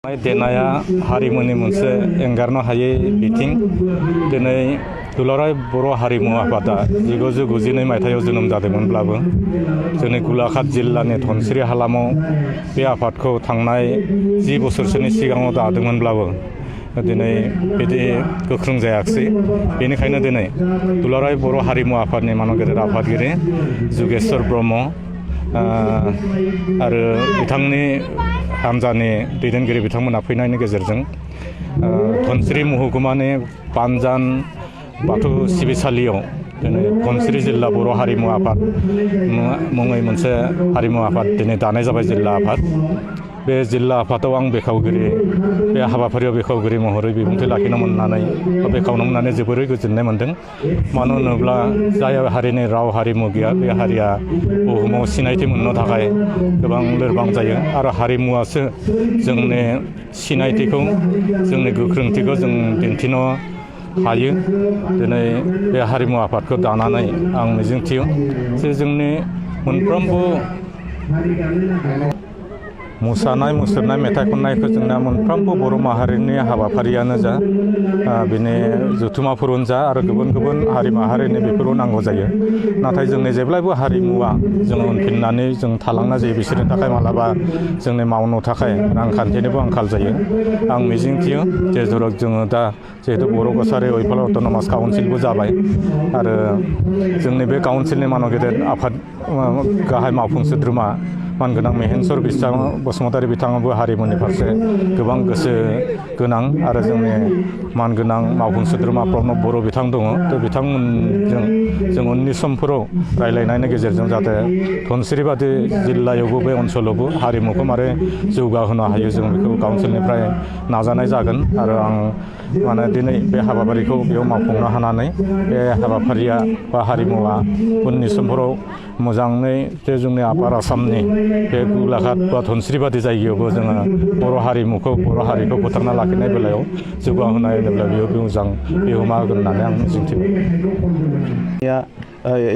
देनाया हारिमुनि मोनसे एंगारनो हायै बिथिं। दिनै दुलाराय बर' हारिमु आफादा 1992 मायथाइयाव जोनोम जादोंमोनब्लाबो जोंनि गलाघाट जिल्लानि धनसिरि हालामाव बे आफादखौ थांनाय 10 बोसोरसोनि सिगाङाव दादोंमोनब्लाबो दिनै बिदि गोख्रों जायाखिसै। बेनिखायनो दिनै दुलाराय बर' हारिमु आफादनि मानद गेदेर आफादगिरि जुगेश्वर ब्रह्म आरो बिथांनि हानजानि दैदेनगिरि बिथांमोना फैनायनि गेजेरजों धनसिरि महकुमानि पानजान बाथौ सिबिसालियाव दिनै धनसिरि जिल्ला बर' हारिमु आफाद मुङै मोनसे हारिमु आफाद दिनै दानाय जाबाय जिल्ला आफाद। बे जिल्ला आफादाव आं बेखेवगिरि बे हाबाफारियाव बेखेवगिरि महरै बिबुंथि लाखिनो मोननानै बेखेवनो मोननानै जोबोरै गोजोननाय मोन्दों। मानो होनोब्ला जाय हारिनि राव हारिमु गैया बे हारिया बुहुमाव सिनायथि मोननो थाखाय गोबां लोरबां जायो आरो हारिमुवासो जोंनि सिनायथिखौ जोंनि गोख्रोंथिखौ जों दिन्थिनो हायो। दिनै बे हारिमु आफादखौ दानानै आं मिजिंथियो जे जोंनि मोनफ्रोमबो मोसानाय मुसुरनाय मेथाइ खननायखौ जोंना मोनफ्रोमबो बर' माहारिनि हाबाफारियानो जा बिनि जथुम्माफोरावनो जा आरो गुबुन गुबुन हारि माहारिनि बेफोराव नांगौ जायो। नाथाय जोंनि जेब्लायबो हारिमुवा जों उनफिननानै जों थालांना जायो। बिसोरनि थाखाय मालाबा जोंनि मावनो थाखाय रांखान्थिनिबो आंखाल जायो। आं मिजिंथियो जे जोङो दा जिहेतु बर' कसारि अइफल अट'नमास काउन्सिलबो जाबाय आरो जोंनि बे काउन्सिलनि मानद गेदेर आफाद गाहाय मावफुं सोद्रोमा मानगोनां महेश्वर बसुमतारी बिथाङाबो हारिमुनि फारसे गोबां गोसो गोनां आरो जोंनि मानगोनां मावफुं सोद्रोमा प्रनब बर' बिथां दङ। थ' बिथांमोनजों जों उननि समफोराव रायज्लायनायनि गेजेरजों जाहाथे धनसिरि बादि जिल्लायावबो बे ओनसोलावबो हारिमुखौ मारै जौगाहोनो हायो जों बेखौ काउन्सिलनिफ्राय नाजानाय जागोन। आरो आं दिनै बे हाबाफारिखौ बेयाव मावफुंनो हानानै बे हाबाफारिया बा हारिमुवा उननि समफोराव मोजाङै जे जोंनि आपार आसामनि बे गलाघाट बा धनसिरि बादि जायगायावबो जोङो बर' हारिमुखौ बर' हारिखौ फोथांना लाखिनाय बेलायाव जौगाहोनाय होनोब्ला बेयाव मोजां बिहोमा होगोन होननानै आं मिजिंथियो।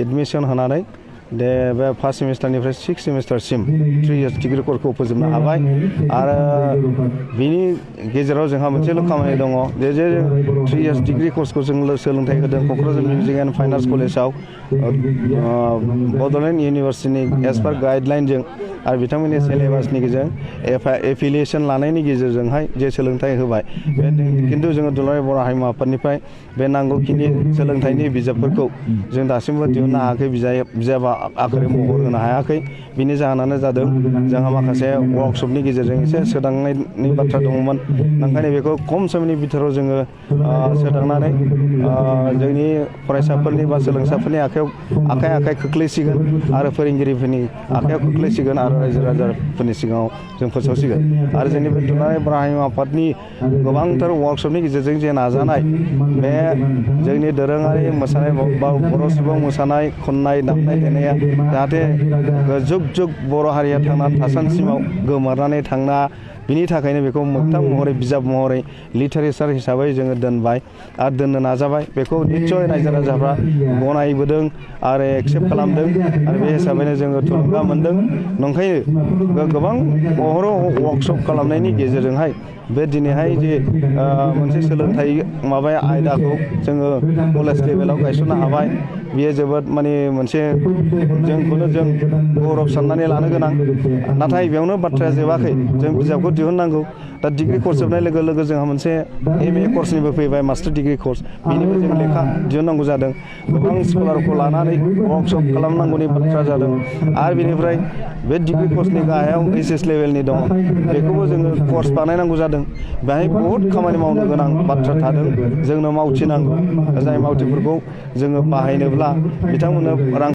एडमिसन होनानै बे फार्स्ट सेमिस्टारनिफ्राय 6 सेमिस्टारसिम 3 इयार्स डिग्री कर्सखौ फोजोबनो हाबाय। आरो बिनि गेजेराव जोंहा मोनसेल' खामानि दङ जे 3 इयार्स डिग्री कर्सखौ जों सोलोंथाइ होदों Kokrajhar music and fine arts कलेजाव बड'लेण्ड इउनिभार्सिटिनि एस पार गाइडलाइनजों आरो बिथांमोननि सिलेबासनि गेजेरजों एफिलिएसन लानायनि गेजेरजोंहाय जे सोलोंथाइ होबाय। खिन्थु जोङो दुलाराय बर' हारिमु आफादनिफ्राय बे नांगौखिनि सोलोंथाइनि बिजाबफोरखौ जों दासिमबो दिहुननो हायाखै, बिजाबा आखिरि महर होनो हायाखै। बिनि जाहोनानो जादों जोंहा माखासे वार्कशपनि गेजेरजों एसे सोदांनायनि बाथ्रा दङमोन। ओंखायनो बेखौ खम समनि बिथोराव जोङो सोदांनानै जोंनि फरायसाफोरनि बा सोलोंसाफोरनि आखाइ खोख्लैसिगोन आरो फोरोंगिरिफोरनि आखाइयाव खोख्लैसिगोन आरो रायजो राजाफोरनि सिगाङाव जों फोसावसिगोन। आरो जोंनि बे दुलाराय बर' हारिमु आफादनि गोबांथार वार्कशपनि गेजेरजों जे नाजानाय बे जोंनि दोरोङारि मोसानाय बा बर' सुबुं मोसानाय खननाय दामनाय देनाया जाहाथे जुग जुग बर' हारिया थांनानै थासान्दिसिमाव गोमोरनानै थाङा। बिनि थाखायनो बेखौ मोगथां महरै बिजाब महरै लिटारेचार हिसाबै जोङो दोनबाय आरो दोननो नाजाबाय। बेखौ निस्सय रायजो राजाफ्रा गनायबोदों आरो एक्सेप्ट खालामदों आरो बे हिसाबैनो जोङो थुलुंगा मोन्दों। नंखायनो गोबां वार्कशप खालामनायनि गेजेरजोंहाय बे दिनैहाय जे मोनसे सोलोंथाइ आयदाखौ जोङो कलेज लेभेलाव गायसननो हाबाय। बियो जोबोद मोनसे जोंखौनो जों गौरब साननानै लानो गोनां। नाथाय बेयावनो बाथ्राया जोबाखै, जों बिजाबखौ दिहुननांगौ। दा डिग्री कर्स जोबनाय लोगो लोगो जोंहा मोनसे MA कर्सनिबो फैबाय, मास्टार डिग्री कर्स। बेनिबो जों लेखा दिहुननांगौ जादों। गोबां स्कलारखौ लानानै वार्कशप खालामनांगौनि बाथ्रा जादों। आरो बेनिफ्राय बे डिग्री कर्सनि गाहायाव HS लेभेलनि दङ, बेखौबो जोङो कर्स बानायनांगौ जादों। बेहाय बहुद खामानि मावनो गोनां बाथ्रा थादों। जोंनो मावथि नांगौ, जाय मावथिफोरखौ जोङो बाहायनोब्ला बिथांमोननो रां